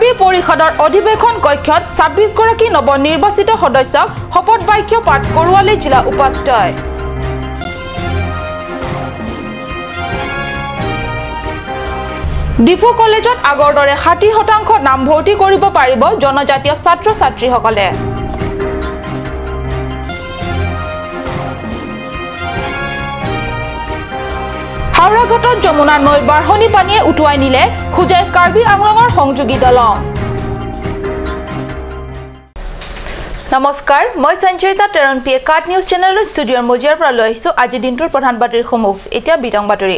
কাৰ্বি পৰিষদৰ অধিৱেশন কক্ষত 26 গৰাকী নৱনিৰ্বাচিত সদস্যক শপত বাক্য পাঠ কৰোৱালে জিলা উপায়ুক্তই। ডিফু কলেজত আগৰ দৰে 60% নামভৰ্তি কৰিব পাৰিব জনজাতীয় ছাত্ৰ ছাত্ৰীসকলে। হাওৰাঘাটত যমুনা নৈৰ বাঢ়নী পানীয়ে উটুৱাই নিলে হোজাই কাৰ্বি আংলঙৰ সংযোগী দলং। নমস্কাৰ, মই সঞ্চয়িতা টেৰণপিয়ে কাট নিউজ চেনেলৰ ষ্টুডিঅ'ৰ মজিয়াৰ পৰা লৈ আহিছোঁ আজিৰ দিনটোৰ প্ৰধান বাতৰিসমূহ। এতিয়া বিতং বাতৰি।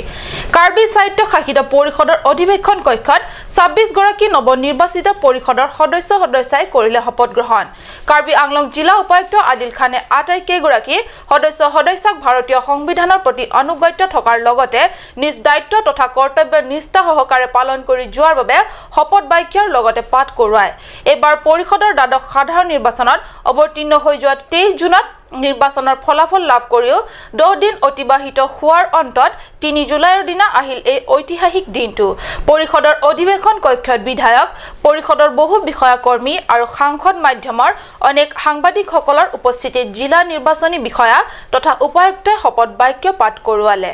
কাৰ্বি স্বায়ত্ত শাসিত পৰিষদৰ অধিৱেশন কক্ষত 26 গৰাকী নৱনিৰ্বাচিত পৰিষদৰ সদস্য সদস্যাই কৰিলে শপত গ্ৰহণ। কাৰ্বি আংলং জিলা উপায়ুক্ত আদিল খানে আটাইকেইগৰাকী সদস্য সদস্যাক ভাৰতীয় সংবিধানৰ প্ৰতি আনুগত্য থকাৰ লগতে নিজ দায়িত্ব তথা কৰ্তব্য নিষ্ঠা সহকাৰে পালন কৰি যোৱাৰ বাবে শপত বাক্যৰ লগতে পাঠ কৰোৱায়। এইবাৰ পৰিষদৰ দ্বাদশ সাধাৰণ নিৰ্বাচনত অৱতীৰ্ণ হৈ যোৱা 23 জুনত নিৰ্বাচনৰ ফলাফল লাভ কৰিও 10 দিন অতিবাহিত হোৱাৰ অন্তত 3 জুলাইৰ দিনা আহিল এই ঐতিহাসিক দিনটো। পৰিষদৰ অধিৱেশন কক্ষত বিধায়ক, পৰিষদৰ বহু বিষয়াকৰ্মী আৰু সাংসদ মাধ্যমৰ অনেক সাংবাদিকসকলৰ উপস্থিতিত জিলা নিৰ্বাচনী বিষয়া তথা উপায়ুক্তই শপত বাক্য পাঠ কৰোৱালে।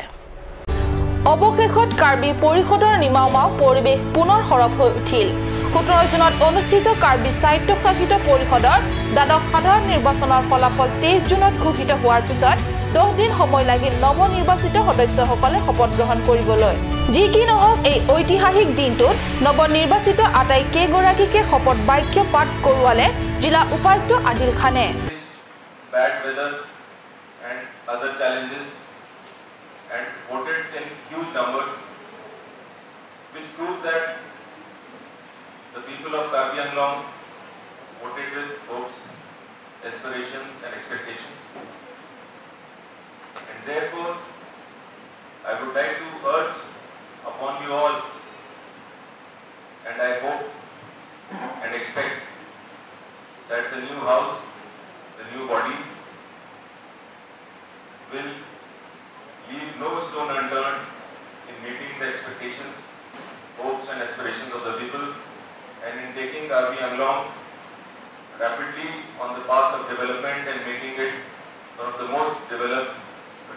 অৱশেষত কাৰ্বি পৰিষদৰ নিমাওমাও পৰিৱেশ পুনৰ সৰব হৈ উঠিল। 17 জুনত অনুষ্ঠিত কাৰ্বি স্বায়ত্তশাসিত পৰিষদৰ দ্বাদশ সাধাৰণ নিৰ্বাচনৰ ফলাফল 23 জুনত ঘোষিত হোৱাৰ পিছত 10 দিন সময় লাগিল নৱনিৰ্বাচিত সদস্যসকলে শপত গ্ৰহণ কৰিবলৈ। যি কি নহওক, এই ঐতিহাসিক দিনটোত নৱনিৰ্বাচিত আটাইকেইগৰাকীকে শপত বাক্য পাঠ কৰোৱালে জিলা উপায়ুক্ত আদিল খানে। Bad weather and other challenges and voted in huge numbers, which proves that the people of Karbi Anglong voted with hopes, aspirations and expectations. And therefore, I would like to urge upon you all, and I hope and expect that the new house, the new body will leave no stone unturned in meeting the expectations, hopes and aspirations of the people, and in taking Karbi Anglong rapidly on the path of development and making it one of the most developed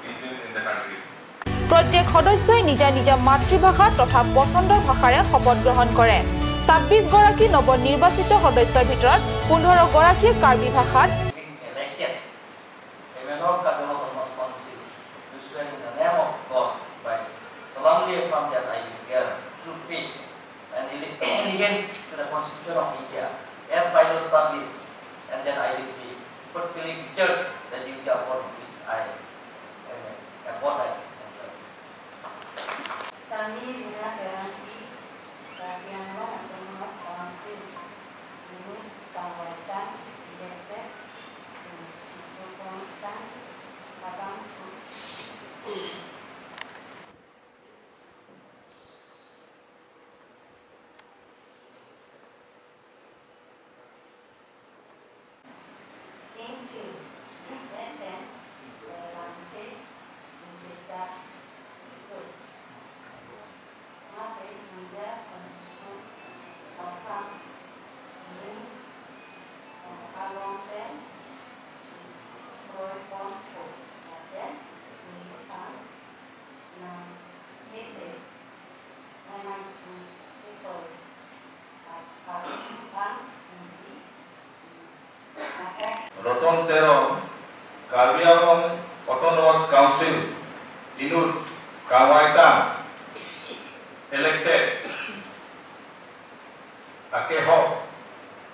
region in the country. প্ৰত্যেক সদস্যই নিজা নিজা মাতৃভাষা তথা পছন্দৰ ভাষাৰে শপত গ্ৰহণ কৰে। 26 গৰাকী নৱনিৰ্বাচিত সদস্যৰ ভিতৰত 15 গৰাকীয়ে কাৰ্বি ভাষাত, allegiance to the Constitution of India as by law established, and then I will be faithfully discharge the duty upon which I am appointed. Sami Rina Teranti, Karbi Anglong Autonomous Council, Nunu Kawaitan, elected, Chokongtan, Kabang. Ratan Teron, Karbi Anglong Autonomous Council, Inut Kawaitang, elected, Akeho,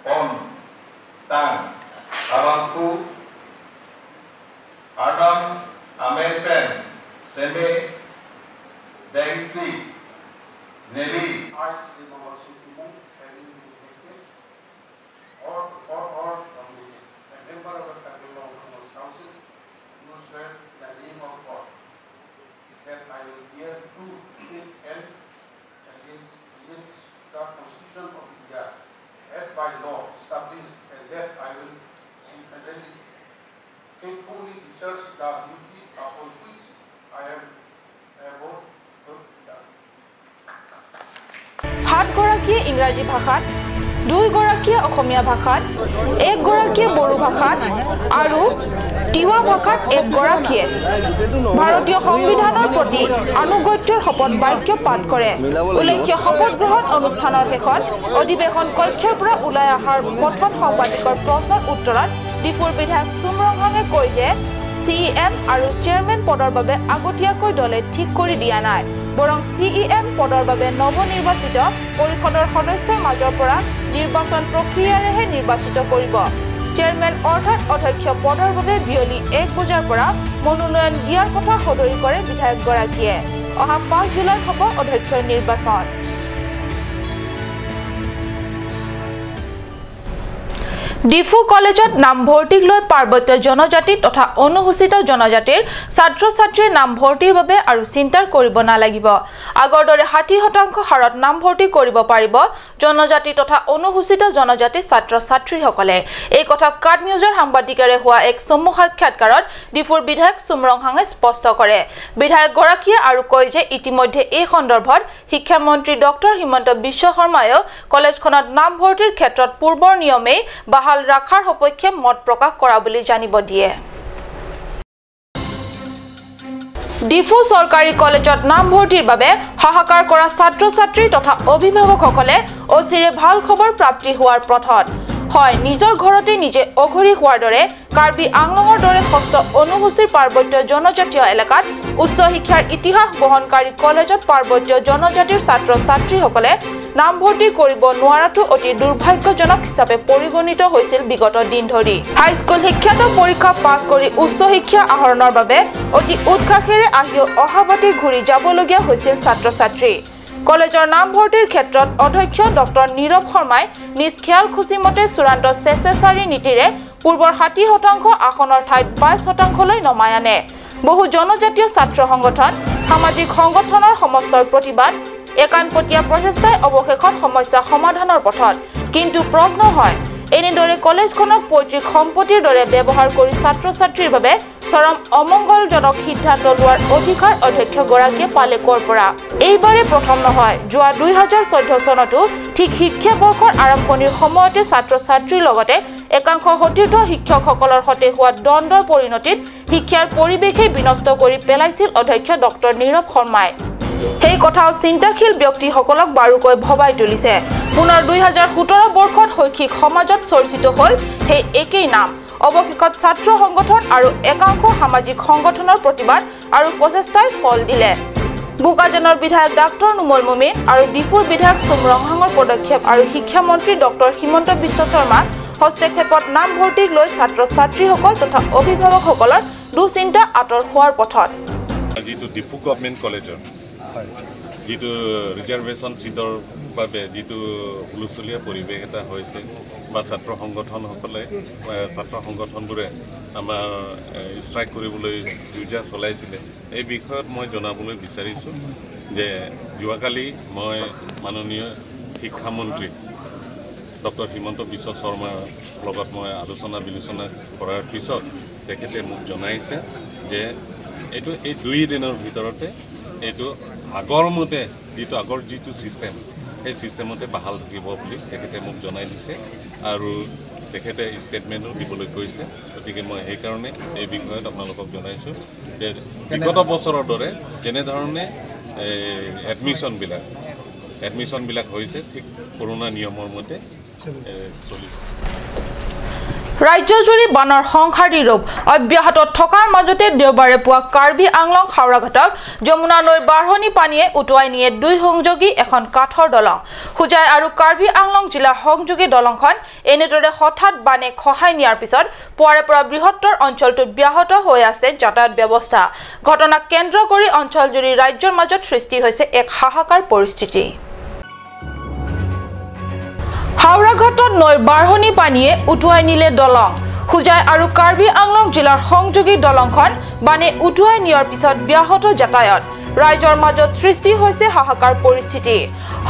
On, Tang, Abangku, Adam, Amenpen, Seme, Dengsi, Nelly. I, Sri Mawal Singh Timung, having been elected or nominated a member of the Karbi Anglong Autonomous Council, do swear in the name of God that I will bear true faith and allegiance to the Constitution of India as by law established, and that I will faithfully discharge the duty upon which I am about to সাতগৰাকীয়ে ইংৰাজী ভাষাত, 2গৰাকীয়ে অসমীয়া ভাষাত, 1গৰাকীয়ে বড়ো ভাষাত আৰু তিৱা ভাষাত 1গৰাকীয়ে ভাৰতীয় সংবিধানৰ প্ৰতি আনুগত্যৰ শপত বাক্য পাঠ কৰে। উল্লেখ্য, শপত গ্ৰহণ অনুষ্ঠানৰ শেষত অধিৱেশন কক্ষৰ পৰা ওলাই অহাৰ পথত সাংবাদিকৰ প্ৰশ্নৰ উত্তৰত ডিফুৰ বিধায়ক চুম ৰংহাঙে কয় যে CEM আৰু চেয়াৰমেন পদৰ বাবে আগতীয়াকৈ দলে ঠিক কৰি দিয়া নাই, বৰং CEM পদৰ বাবে নৱনিৰ্বাচিত পৰিষদৰ সদস্যৰ মাজৰ পৰা নিৰ্বাচন প্ৰক্ৰিয়াৰেহে নিৰ্বাচিত কৰিব। চেয়াৰমেন অৰ্থাৎ অধ্যক্ষ পদৰ বাবে বিয়লি 1 বজাৰ পৰা মনোনয়ন দিয়াৰ কথা সদৰি কৰে বিধায়কগৰাকীয়ে। অহা 5 জুলাইত হ'ব অধ্যক্ষৰ নিৰ্বাচন। ডিফু কলেজত নামভৰ্তিক লৈ পাৰ্বত্য জনজাতি তথা অনুসূচিত জনজাতিৰ ছাত্ৰ ছাত্ৰীয়ে নামভৰ্তিৰ বাবে আৰু চিন্তা কৰিব নালাগিব। আগৰ দৰে 60% হাৰত নামভৰ্তি কৰিব পাৰিব জনজাতি তথা অনুসূচিত জনজাতি ছাত্ৰ ছাত্ৰীসকলে। এই কথা কাট নিউজৰ সাংবাদিকেৰে হোৱা এক চমু সাক্ষাৎকাৰত ডিফুৰ বিধায়ক চুম ৰংহাঙে স্পষ্ট কৰে। বিধায়কগৰাকীয়ে আৰু কয় যে ইতিমধ্যে এই সন্দৰ্ভত শিক্ষামন্ত্ৰী ডক্টৰ হিমন্ত বিশ্ব শৰ্মায়েও কলেজখনত নামভৰ্তিৰ ক্ষেত্ৰত পূৰ্বৰ নিয়মেই বাহাল ৰাখাৰ সপক্ষে মত প্ৰকাশ কৰা বুলি জানিব দিয়ে। ডিফু চৰকাৰী কলেজত নামভৰ্তিৰ বাবে হাহাকাৰ কৰা ছাত্ৰ ছাত্ৰী তথা অভিভাৱকসকলে অচিৰে ভাল খবৰ প্ৰাপ্তি হোৱাৰ পথত। হয়, নিজৰ ঘৰতে নিজে অঘৰী হোৱাৰ দৰে কাৰ্বি আংলঙৰ দৰে ষষ্ঠ অনুসূচীৰ পাৰ্বত্য জনজাতীয় এলেকাত উচ্চ শিক্ষাৰ ইতিহাস বহনকাৰী কলেজত পাৰ্বত্য জনজাতিৰ ছাত্ৰ ছাত্ৰীসকলে নামভৰ্তি কৰিব নোৱাৰাটো অতি দুৰ্ভাগ্যজনক হিচাপে পৰিগণিত হৈছিল বিগত দিন ধৰি। হাইস্কুল শিক্ষান্ত পৰীক্ষা পাছ কৰি উচ্চ শিক্ষা আহৰণৰ বাবে অতি উৎসাহেৰে আহিও অহাবাতি ঘূৰি যাবলগীয়া হৈছিল ছাত্ৰ ছাত্ৰী। কলেজৰ নামভৰ্তিৰ ক্ষেত্ৰত অধ্যক্ষ ডক্টৰ নীৰৱ শৰ্মাই নিজ খেয়াল খুচিমতে চূড়ান্ত স্বেচ্ছাচাৰী নীতিৰে পূৰ্বৰ 60% আসনৰ ঠাইত 22%লৈ নমাই আনে। বহু জনজাতীয় ছাত্ৰ সংগঠন, সামাজিক সংগঠনৰ সমস্যাৰ প্ৰতিবাদ, একাণপতীয়া প্ৰচেষ্টাই অৱশেষত সমস্যা সমাধানৰ পথত। কিন্তু প্ৰশ্ন হয়, এনেদৰে কলেজখনক পৈতৃক সম্পত্তিৰ দৰে ব্যৱহাৰ কৰি ছাত্ৰ ছাত্ৰীৰ বাবে চৰম অমংগলজনক সিদ্ধান্ত লোৱাৰ অধিকাৰ অধ্যক্ষগৰাকীয়ে পালে ক'ৰ পৰা? এইবাৰে প্ৰথম নহয়, যোৱা 2014 চনতো ঠিক শিক্ষাবৰ্ষৰ আৰম্ভণিৰ সময়তে ছাত্ৰ ছাত্ৰীৰ লগতে একাংশ সতীৰ্থ শিক্ষকসকলৰ সৈতে হোৱা দ্বন্দ্বৰ পৰিণতিত শিক্ষাৰ পৰিৱেশেই বিনষ্ট কৰি পেলাইছিল অধ্যক্ষ ডক্টৰ নীৰৱ শৰ্মাই। সেই কথাও চিন্তাশীল ব্যক্তিসকলক বাৰুকৈ ভবাই তুলিছে। পুনৰ 2017 বৰ্ষত শৈক্ষিক সমাজত চৰ্চিত হ'ল সেই একেই নাম। অৱশেষত ছাত্ৰ সংগঠন আৰু একাংশ সামাজিক সংগঠনৰ প্ৰতিবাদ আৰু প্ৰচেষ্টাই ফল দিলে। বোকাজানৰ বিধায়ক ডাক্তৰ নুমল মুমিন আৰু ডিফুৰ বিধায়ক চুম ৰংহাঙৰ পদক্ষেপ আৰু শিক্ষামন্ত্ৰী ডক্টৰ হিমন্ত বিশ্ব শৰ্মা হস্তক্ষেপত নামভৰ্তিক লৈ ছাত্ৰ ছাত্ৰীসকল তথা অভিভাৱকসকলৰ দুশ্চিন্তা আঁতৰ হোৱাৰ পথত। যিটো ডিফু গভৰ্ণমেণ্ট কলেজৰ যিটো ৰিজাৰ্ভেশ্যন ছিটৰ বাবে যিটো হুলস্থুলীয়া পৰিৱেশ এটা হৈছে বা ছাত্ৰ সংগঠনসকলে ছাত্ৰ সংগঠনবোৰে আমাৰ ষ্ট্ৰাইক কৰিবলৈ যুঁজা চলাইছিলে, এই বিষয়ত মই জনাবলৈ বিচাৰিছোঁ যে যোৱাকালি মই মাননীয় শিক্ষামন্ত্ৰী ডক্টৰ হিমন্ত বিশ্ব শৰ্মাৰ লগত মই আলোচনা বিলোচনা কৰাৰ পিছত তেখেতে মোক জনাইছে যে এইটো এই 2 দিনৰ ভিতৰতে এইটো আগৰ মতে যিটো আগৰ যিটো ছিষ্টেম সেই ছিষ্টেমতে বাহাল থাকিব বুলি তেখেতে মোক জনাই দিছে আৰু তেখেতে ষ্টেটমেণ্টো দিবলৈ কৈছে। গতিকে মই সেইকাৰণে এই বিষয়ত আপোনালোকক জনাইছোঁ যে বিগত বছৰৰ দৰে যেনেধৰণে এডমিশ্যনবিলাক হৈছে ঠিক কৰোণা নিয়মৰ মতে চলিব। ৰাজ্যজুৰি বানৰ সংহাৰী ৰূপ অব্যাহত থকাৰ মাজতে দেওবাৰে পুৱা কাৰ্বি আংলং হাওৰাঘাটক যমুনা নৈৰ বাঢ়নী পানীয়ে উটুৱাই নিয়ে দুই সংযোগী এখন কাঠৰ দলং। হোজাই আৰু কাৰ্বি আংলং জিলা সংযোগী দলংখন এনেদৰে হঠাৎ বানে খহাই নিয়াৰ পিছত পুৱাৰে পৰা বৃহত্তৰ অঞ্চলটোত ব্যাহত হৈ আছে যাতায়াত ব্যৱস্থা। ঘটনাক কেন্দ্ৰ কৰি অঞ্চলজুৰি ৰাজ্যৰ মাজত সৃষ্টি হৈছে এক হাহাকাৰ পৰিস্থিতি। হাওৰাঘাটত নৈৰ বাঢ়নী পানীয়ে উটুৱাই নিলে দলং। হোজাই আৰু কাৰ্বি আংলং জিলাৰ সংযোগী দলংখন বানে উটুৱাই নিয়াৰ পিছত ব্যাহত যাতায়াত। ৰাইজৰ মাজত সৃষ্টি হৈছে হাহাকাৰ পৰিস্থিতি।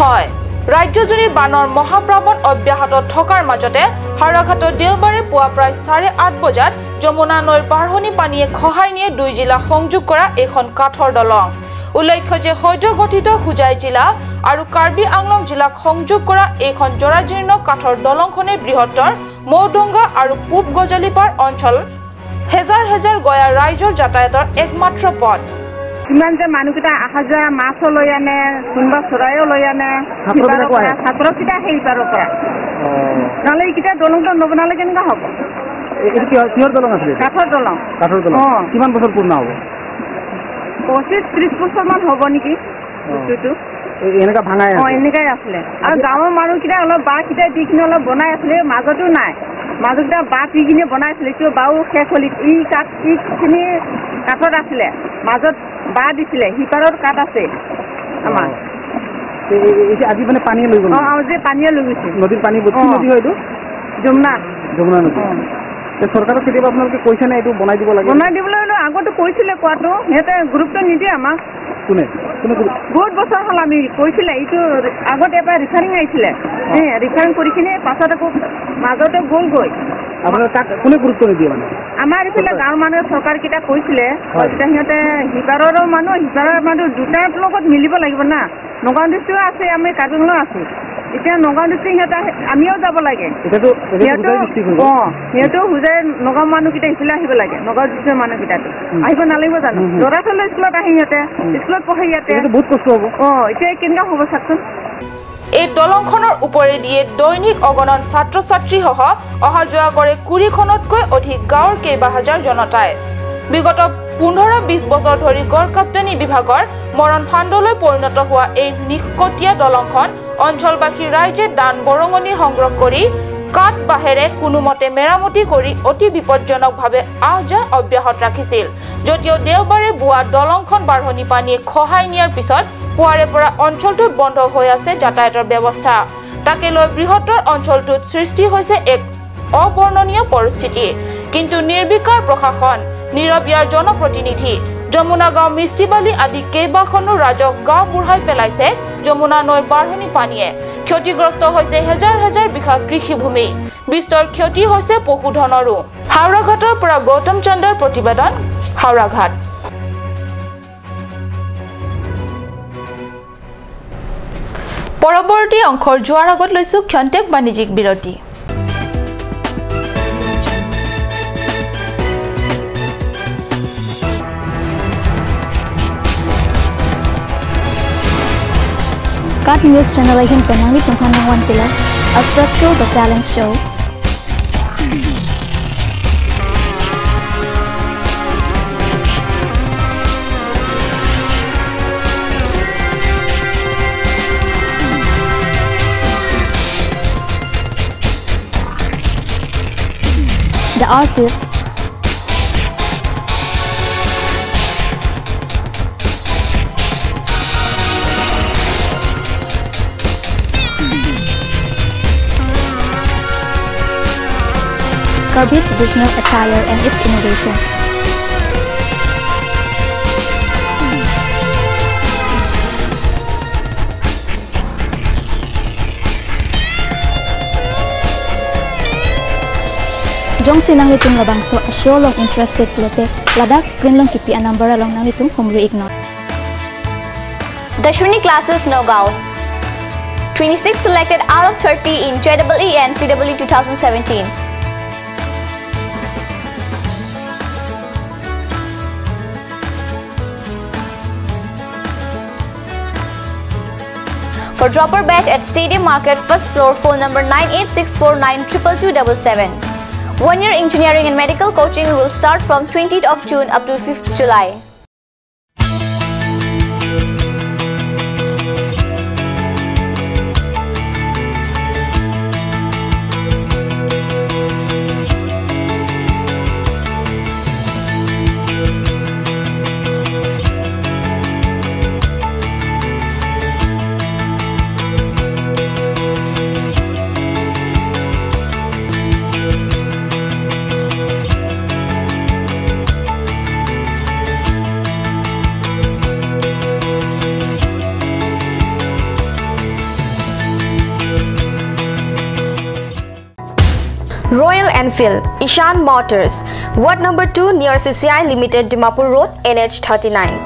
হয়, ৰাজ্যজুৰি বানৰ মহাপ্লাৱন অব্যাহত থকাৰ মাজতে হাওৰাঘাটত দেওবাৰে পুৱা প্ৰায় 8:30 বজাত যমুনা নৈৰ বাঢ়নী পানীয়ে খহাই নিয়ে দুই জিলা সংযোগ কৰা এইখন কাঠৰ দলং। উল্লেখ্য যে সদ্য গঠিত হোজাই জিলা আৰু কাৰ্বি আংলং জিলাক সংযোগ কৰা এইখন জৰাজীৰ্ণ কাঠৰ দলংখনে বৃহত্তৰ মৌডোংগা আৰু পূব গজালিপাৰ অঞ্চল হেজাৰ হেজাৰ গয়া ৰাইজৰ যাতায়াতৰ একমাত্ৰ পথ। ইমান যে মানুহকেইটা অহা যোৱা মাছো লৈ আনে, কোনোবা চৰাইও লৈ আনে, ছাত্ৰকেইটা সেইপাৰৰ পৰা। নহ'লে এইকেইটা দলংটো নবনালে কেনেকুৱা হ'ব? কিহৰ দলং আছিলে? কাঠৰ দলং। কাঠৰ দলং। কিমান বছৰ পুৰণা হ'ব? 25-30 বছৰমান হ'ব নেকি বস্তুটো। এনেকুৱা ভাঙাই? অঁ, এনেকুৱাই আছিলে। আৰু গাঁৱৰ মানুহকেইটা অলপ বাঁহকেইটা দি কিনে অলপ বনাই আছিলে, মাজতো নাই, মাজতকেইটা বাঁহ দি কিনে বনাই আছিলে। কিয় বাঁহো শেষ হ'ল। ই কাঠ ইখিনি কাঠত আছিলে, মাজত বাঁহ দিছিলে, সিপাৰত কাঠ আছে আমাৰ। আজি মানে পানীয়ে লৈ গ'ল? অঁ, যে পানীয়ে লৈ গৈছে। নদীৰ পানী? কি নদী হয় এইটো? যমুনা। যমুনা নদী। চৰকাৰক কেতিয়াবা আপোনালোকে কৈছে নে এইটো বনাই দিব লাগে? বনাই দিবলৈ আগতে কৈছিলে, কোৱাটো সিহঁতে গুৰুত্ব নিদিয়ে আমাক। কোনে কোনে? বহুত বছৰ হ'ল আমি কৈছিলে। এইটো আগত এবাৰ ৰিফাৰিং আহিছিলে, ৰিফাৰিং কৰি কিনে পাছত আকৌ মাজতে গ'লগৈ। আপোনালোকে কাক কোনে গুৰুত্ব নিদিয়ে মানে? আমাৰ এইফালে গাঁৱৰ মানুহে চৰকাৰকেইটা কৈছিলে, তেতিয়া সিহঁতে সিপাৰৰো মানুহ সিপাৰৰ মানুহ দুটাৰ লগত মিলিব লাগিব না। নগাঁও ডিষ্ট্ৰিক্টো আছে, আমি কাৰ্বি আংলং আছোঁ। এতিয়া নগাঁও ডিষ্ট্ৰিক্ট সিহঁতে আমিও যাব লাগে। অঁ, সিহঁতেও হোজাই নগাঁও মানুহকেইটা ইফালে আহিব লাগে, নগাঁও ডিষ্ট্ৰিক্টৰ মানুহকেইটাতো আহিব নালাগিব জানো? ল'ৰা ছোৱালী স্কুলত আহি সিহঁতে স্কুলত পঢ়ে ইয়াতে, বহুত কষ্ট হ'ব। অঁ, এতিয়া কেনেকুৱা হ'ব চাওকচোন। এই দলংখনৰ ওপৰেদিয়ে দৈনিক অগণন ছাত্ৰ ছাত্ৰীসহ অহা যোৱা কৰে 20খনতকৈ অধিক গাঁৱৰ কেইবা হাজাৰ জনতাই। বিগত 15-20 বছৰ ধৰি গড়কাপ্তানি বিভাগৰ মৰণ ফান্দলৈ পৰিণত হোৱা এই নিষ্কটীয়া দলংখন অঞ্চলবাসী ৰাইজে দান বৰঙণি সংগ্ৰহ কৰি কাঠ বাঁহেৰে কোনোমতে মেৰামতি কৰি অতি বিপদজনকভাৱে আহ যাহ অব্যাহত ৰাখিছিল। যদিও দেওবাৰে বোৱা দলংখন বাঢ়নী পানীয়ে খহাই নিয়াৰ পিছত পুৱাৰে পৰা অঞ্চলটোত বন্ধ হৈ আছে যাতায়াতৰ ব্যৱস্থা। তাকে লৈ বৃহত্তৰ অঞ্চলটোত সৃষ্টি হৈছে এক অবৰ্ণনীয় পৰিস্থিতি। কিন্তু নিৰ্বিকাৰ প্ৰশাসন, নীৰৱ ইয়াৰ জনপ্ৰতিনিধি, যমুনা গাঁও, মিষ্টিবালি আদি কেইবাখনো ৰাজহ গাঁও বুঢ়াই পেলাইছে যমুনা নৈৰ বাঢ়নী পানীয়ে। ক্ষতিগ্ৰস্ত হৈছে হেজাৰ হেজাৰ বিঘা কৃষিভূমি, বিস্তৰ ক্ষতি হৈছে পশুধনৰো। হাওৰাঘাটৰ পৰা গৌতম চন্দ্ৰৰ প্ৰতিবেদন, হাওৰাঘাট। পৰৱৰ্তী অংশৰ যোৱাৰ আগত লৈছো ক্ষন্তেক বাণিজ্যিক বিৰতি। Kat News Channel ahin penangi tunghanang tila Attracto the Talent Show. The artist Karbi traditional attire and its innovation. Jong sinang litung labang so asyo long interested lote Ladakh screen long kipi anambara long nang litung humri ignore. Dashwini classes Nagaon. 26 selected out of 30 in JEE and CEE 2017. For dropper batch at Stadium Market, first floor, phone number 9864922277. 1 year engineering and medical coaching will start from 20th of June up to 5th July. Royal Enfield, Ishan Motors, Ward number 2 near CCI Limited, Dimapur Road, NH 39.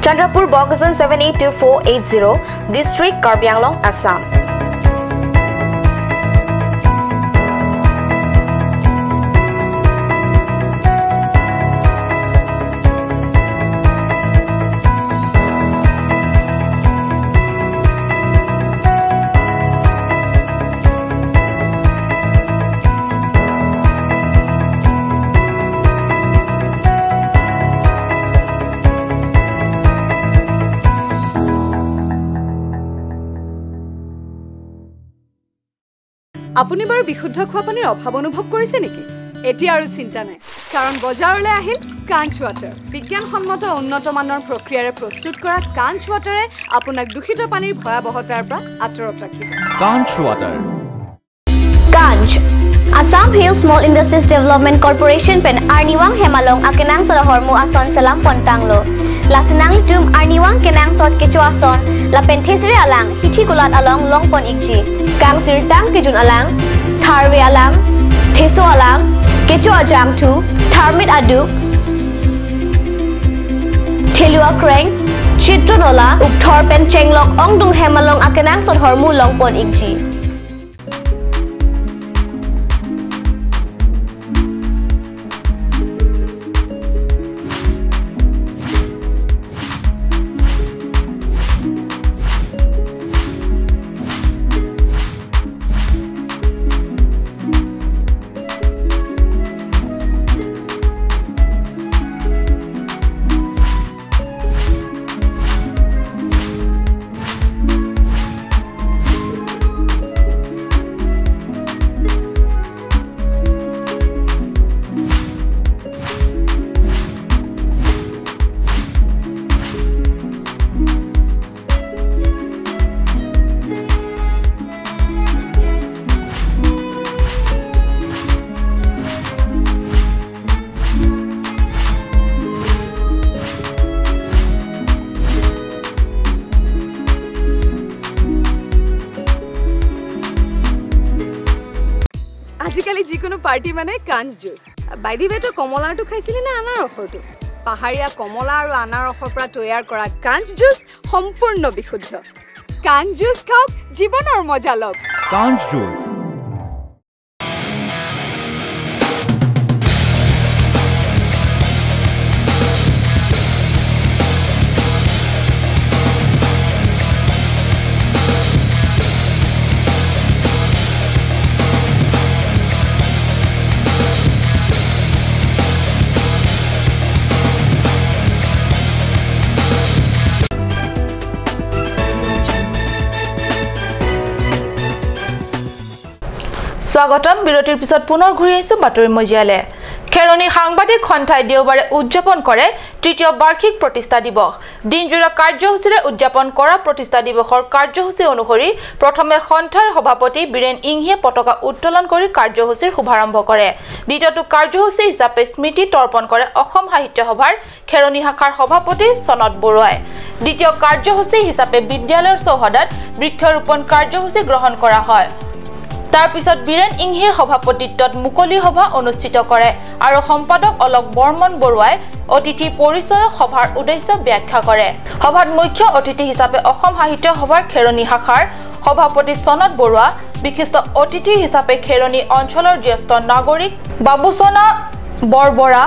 Chandrapur Bokajan 782480, District Karbi Anglong, Assam. আপুনি বাৰু বিশুদ্ধ খোৱা পানীৰ অভাৱ অনুভৱ কৰিছে নেকি? এতিয়া আৰু চিন্তা নাই, কাৰণ বজাৰলৈ আহিল কাঞ্চ ৱাটাৰ। বিজ্ঞানসন্মত উন্নত মানৰ প্ৰক্ৰিয়াৰে প্ৰস্তুত কৰা কাঞ্চ ৱাটাৰে আপোনাক দূষিত পানীৰ ভয়াৱহতাৰ পৰা আঁতৰত ৰাখিব। Kanch water. Kanch Assam Hill Small Industries Development Corporation pen Arniwang Hemalong akenang solohormu ason salam pontanglo. Lasinang tum Arniwang kenang sot kecho ason la pen thesre alang hithi kulat along long pon ikji. Kang sir tang kijun alang, tharwe alang, theso alang, kecho ajam thu, tharmit adu, thelua kreng, chitronola, ukthor pen chenglok ongdung hemalong akenang sot hormu long pon ikji. আজিকালি যিকোনো party মানে কাঞ্চ juice. By the ৱে, তই কমলাৰটো খাইছিলি নে আনাৰসৰটো? পাহাৰীয়া কমলা আৰু আনাৰসৰ পৰা তৈয়াৰ কৰা কাঞ্চ জুচ সম্পূৰ্ণ বিশুদ্ধ। কাঞ্চ জুচ খাওক, জীৱনৰ মজা লওক। কাঞ্চ জুচ। স্বাগতম। বিৰতিৰ পিছত পুনৰ ঘূৰি আহিছো বাতৰি মজিয়ালে। খেৰণি সাংবাদিক সন্থাই দেওবাৰে উদযাপন কৰে তৃতীয় বাৰ্ষিক প্ৰতিষ্ঠা দিৱস। দিনজোৰা কাৰ্যসূচীৰে উদযাপন কৰা প্ৰতিষ্ঠা দিৱসৰ কাৰ্যসূচী অনুসৰি প্ৰথমে সন্থাৰ সভাপতি বীৰেন ইংহিয়ে পতাকা উত্তোলন কৰি কাৰ্যসূচীৰ শুভাৰম্ভ কৰে। দ্বিতীয়টো কাৰ্যসূচী হিচাপে স্মৃতি তৰ্পণ কৰে অসম সাহিত্য সভাৰ খেৰণি শাখাৰ সভাপতি সনত বৰুৱাই। দ্বিতীয় কাৰ্যসূচী হিচাপে বিদ্যালয়ৰ চৌহদত বৃক্ষৰোপণ কাৰ্যসূচী গ্ৰহণ কৰা হয়। তাৰ পিছত বীৰেন ইংহিৰ সভাপতিত্বত মুকলি সভা অনুষ্ঠিত কৰে আৰু সম্পাদক অলক বৰ্মন বৰুৱাই অতিথি পৰিচয় সভাৰ উদ্দেশ্য ব্যাখ্যা কৰে। সভাত মুখ্য অতিথি হিচাপে অসম সাহিত্য সভাৰ খেৰণি শাখাৰ সভাপতি সনত বৰুৱা, বিশিষ্ট অতিথি হিচাপে খেৰণি অঞ্চলৰ জ্যেষ্ঠ নাগৰিক বাবুচনা বৰবৰা,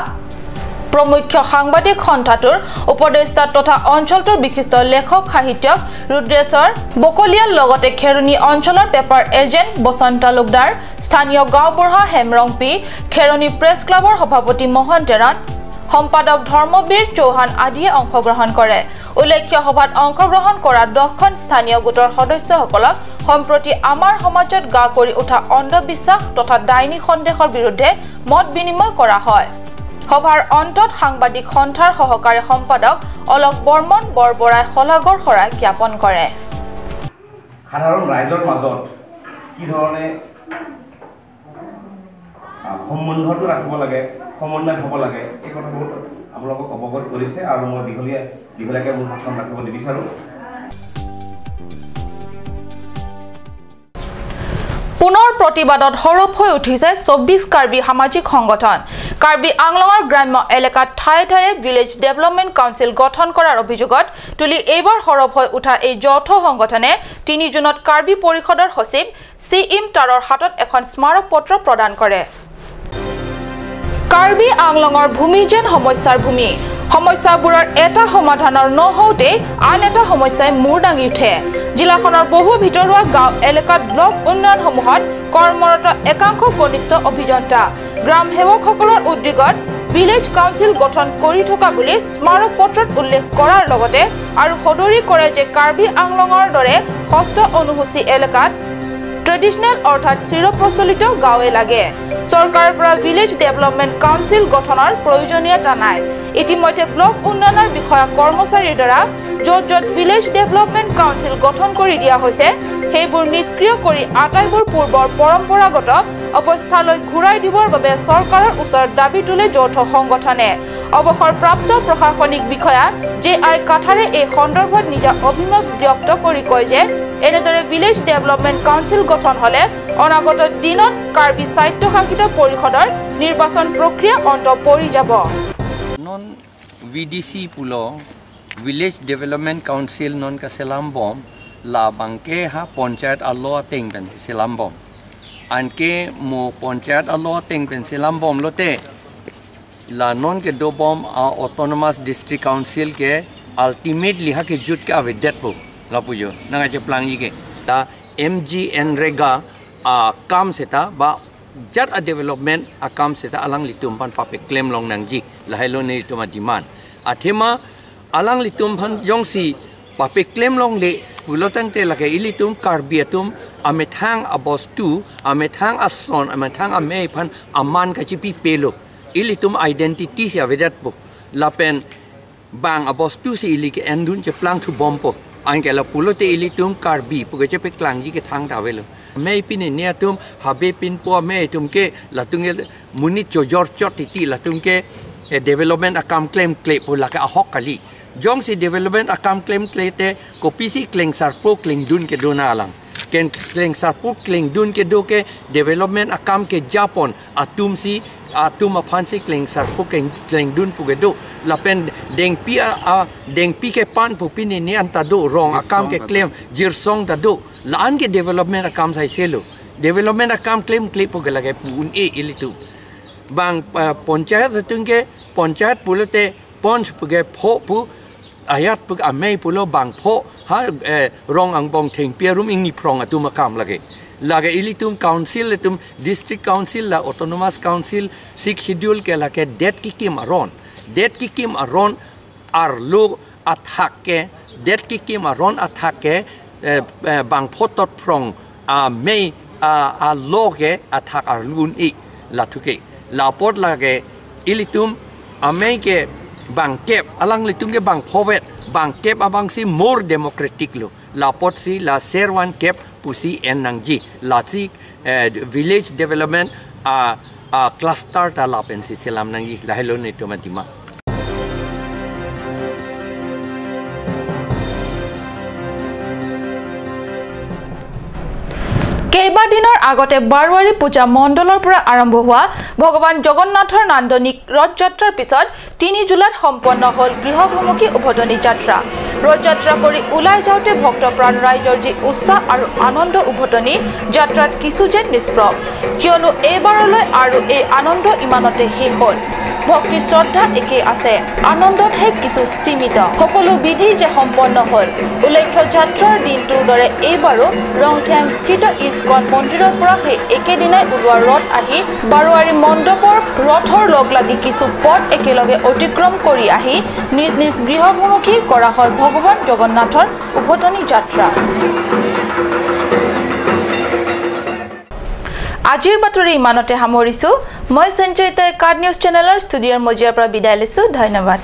প্ৰমুখ্য সাংবাদিক সন্থাটোৰ উপদেষ্টা তথা অঞ্চলটোৰ বিশিষ্ট লেখক সাহিত্যক ৰুদ্ৰেশ্বৰ বকলিয়াৰ লগতে খেৰণি অঞ্চলৰ পেপাৰ এজেণ্ট বসন্ত তালুকদাৰ, স্থানীয় গাঁওবুঢ়া হেমৰংপি, খেৰণি প্ৰেছ ক্লাবৰ সভাপতি মোহন টেৰাণ, সম্পাদক ধৰ্মবীৰ চৌহান আদিয়ে অংশগ্ৰহণ কৰে। উল্লেখ্য, সভাত অংশগ্ৰহণ কৰা 10খন স্থানীয় গোটৰ সদস্যসকলক সম্প্ৰতি আমাৰ সমাজত গা কৰি উঠা অন্ধবিশ্বাস তথা ডাইনী সন্দেহৰ বিৰুদ্ধে মত বিনিময় কৰা হয়। সভাৰ অন্তত সাংবাদিক সন্থাৰ সহকাৰী সম্পাদক অলক বৰ্মন বৰবৰাই শলাগৰ শৰাই জ্ঞাপন কৰে। সাধাৰণ ৰাইজৰ মাজত কি ধৰণে সম্বন্ধটো ৰাখিব লাগে, সমন্বয় হ'ব লাগে, এই কথাবোৰ আপোনালোকক অৱগত কৰিছে আৰু মই দীঘলীয়াকৈ মোৰ ভাষণ ৰাখিব নিবিচাৰোঁ। পুনৰ প্ৰতিবাদত সৰব হৈ উঠিছে 24 কাৰ্বি সামাজিক সংগঠন। কাৰ্বি আংলঙৰ গ্ৰাম্য এলেকাত ঠায়ে ঠায়ে ভিলেজ ডেভেলপমেণ্ট কাউন্সিল গঠন কৰাৰ অভিযোগত তুলি এইবাৰ সৰব হৈ উঠা এই যৌথ সংগঠনে 3 জুনত কাৰ্বি পৰিষদৰ সচিব চি ইম তাৰৰ হাতত এখন স্মাৰক পত্ৰ প্ৰদান কৰে। কাৰ্বি আংলঙৰ ভূমি যেন সমস্যাৰ ভূমি, সমস্যাবোৰৰ এটা সমাধানৰ নহওঁতে আন এটা সমস্যাই মূৰ দাঙি উঠে। জিলাখনৰ বহু ভিতৰুৱা গাঁও এলেকাত ব্লক উন্নয়নসমূহত কৰ্মৰত একাংশ কনিষ্ঠ অভিযন্তা গ্ৰাম সেৱকসকলৰ উদ্যোগত ভিলেজ কাউন্সিল গঠন কৰি থকা বুলি স্মাৰক পত্ৰত উল্লেখ কৰাৰ লগতে আৰু সদৰি কৰে যে কাৰ্বি আংলঙৰ দৰে ষষ্ঠ অনুসূচী এলেকাত ট্ৰেডিশ্যনেল অৰ্থাৎ চিৰপ্ৰচলিত গাঁৱে লাগে। চৰকাৰৰ পৰা ভিলেজ ডেভেলপমেণ্ট কাউন্সিল গঠনৰ প্ৰয়োজনীয়তা নাই। ইতিমধ্যে ব্লক উন্নয়নৰ বিষয়া কৰ্মচাৰীৰ দ্বাৰা য'ত য'ত ভিলেজ ডেভেলপমেণ্ট কাউন্সিল গঠন কৰি দিয়া হৈছে সেইবোৰ নিষ্ক্ৰিয় কৰি আটাইবোৰ পূৰ্বৰ পৰম্পৰাগত অৱস্থালৈ ঘূৰাই দিবৰ বাবে চৰকাৰৰ ওচৰত দাবী তোলে যৌথ সংগঠনে। অৱসৰপ্ৰাপ্ত প্ৰশাসনিক বিষয়া জে আই কাঠাৰে এই সন্দৰ্ভত নিজা অভিমত ব্যক্ত কৰি কয় যে এনেদৰে ভিলেজ ডেভেলপমেণ্ট কাউন্সিল গঠন হ'লে অনাগত দিনত কাৰ্বি স্বায়ত্তশাসিত পৰিষদৰ নিৰ্বাচন প্ৰক্ৰিয়া অন্ত পৰি যাব। Non VDC pulo Village Development Council non ka selambom la bangke ha panchayat allo teng pen selambom anke mo panchayat allo teng pen selambom lote la non ke dobom a autonomous district council ke ultimately ha ke jut ke avedet po la pujo nanga che plang yi ke ta MG NREGA a kam seta ba jat a development a kam seta alang litum pan pape claim long nang ji la hello ne litum a demand athema alang litum pan jong si pape claim long le pulotang te la ke ilitum karbiatum amethang a boss 2 amethang a son amethang a me pan aman ka chi pi pelo ilitum identity si avedat po la pen bang a boss 2 si ili ke endun che plang thu bom po anke la pulote ilitum karbi pu ke che pe klang ji ke thang ta velo me pin ne tum habe pin po me tum ke la tung muni chojor chot ti la tung ke development akam claim kle pu la ka hok kali jong si development akam claim kle te ko pc kleng sarpo kleng dun ke dona alang ken kleng sarpo kleng dun ke do ke development akam ke japon atum si atum aphan si kleng sarpo kleng dun pu ke do la pen deng pi a deng pi ke pan pu pin ne anta do rong akam ke claim jir song ta do la an ke development akam sai selo development akam claim kle pu ke la ke pu un e ilitu bang panchayat tung ke panchayat pulote ponch pu ke pho pu ayat pu amei pulo bang pho ha rong ang bong theng pia rum ing ni prong atum akam lage lage ilitum council tum district council la autonomous council six schedule ke lage det ki kim aron det ki kim aron ar lo athak ke det ki kim aron athak ke bang pho tot prong a mei a lo ke athak ar lun i la thuke la pot lage ilitum amei ke bang kep alang litum ke bang phovet bang kep abang si more democratic lo la pot si la serwan kep pusi en nang ji la chi village development a cluster ta la pen si selam nang ji la hello ne tomatima. কেইবাদিনৰ আগতে বাৰৱাৰী পূজা মণ্ডলৰ পৰা আৰম্ভ হোৱা ভগৱান জগন্নাথৰ নান্দনিক ৰথযাত্ৰাৰ পিছত 3 জুলাইত সম্পন্ন হ'ল গৃহভূমুখী উভতনি যাত্ৰা। ৰথযাত্ৰা কৰি ওলাই যাওঁতে ভক্তপ্ৰাণ ৰাইজৰ যি উৎসাহ আৰু আনন্দ উভতনি যাত্ৰাত কিছু যেন নিষ্প্ৰভ, কিয়নো এইবাৰলৈ আৰু এই আনন্দ ইমানতে শেষ হ'ল। ভক্তি শ্ৰদ্ধা একেই আছে, আনন্দতহে কিছু স্তিমিত। সকলো বিধি যে সম্পন্ন হ'ল। উল্লেখ্য যাত্ৰাৰ দিনটোৰ দৰে এইবাৰো ৰংথিয়াংস্থিত ইস্কন মন্দিৰৰ পৰা সেই একেদিনাই ওলোৱা ৰথ আহি বাৰোৱাৰী মণ্ডপৰ ৰথৰ লগ লাগি কিছু পথ একেলগে অতিক্ৰম কৰি আহি নিজ নিজ গৃহভূমুখী কৰা হয় ভগৱান জগন্নাথৰ উভতনি যাত্ৰা। আজিৰ বাতৰি ইমানতে সামৰিছোঁ। মই সঞ্জয়িতা, কাৰ্ড নিউজ চেনেলৰ ষ্টুডিঅ'ৰ মজিয়াৰ পৰা বিদায় লৈছোঁ। ধন্যবাদ।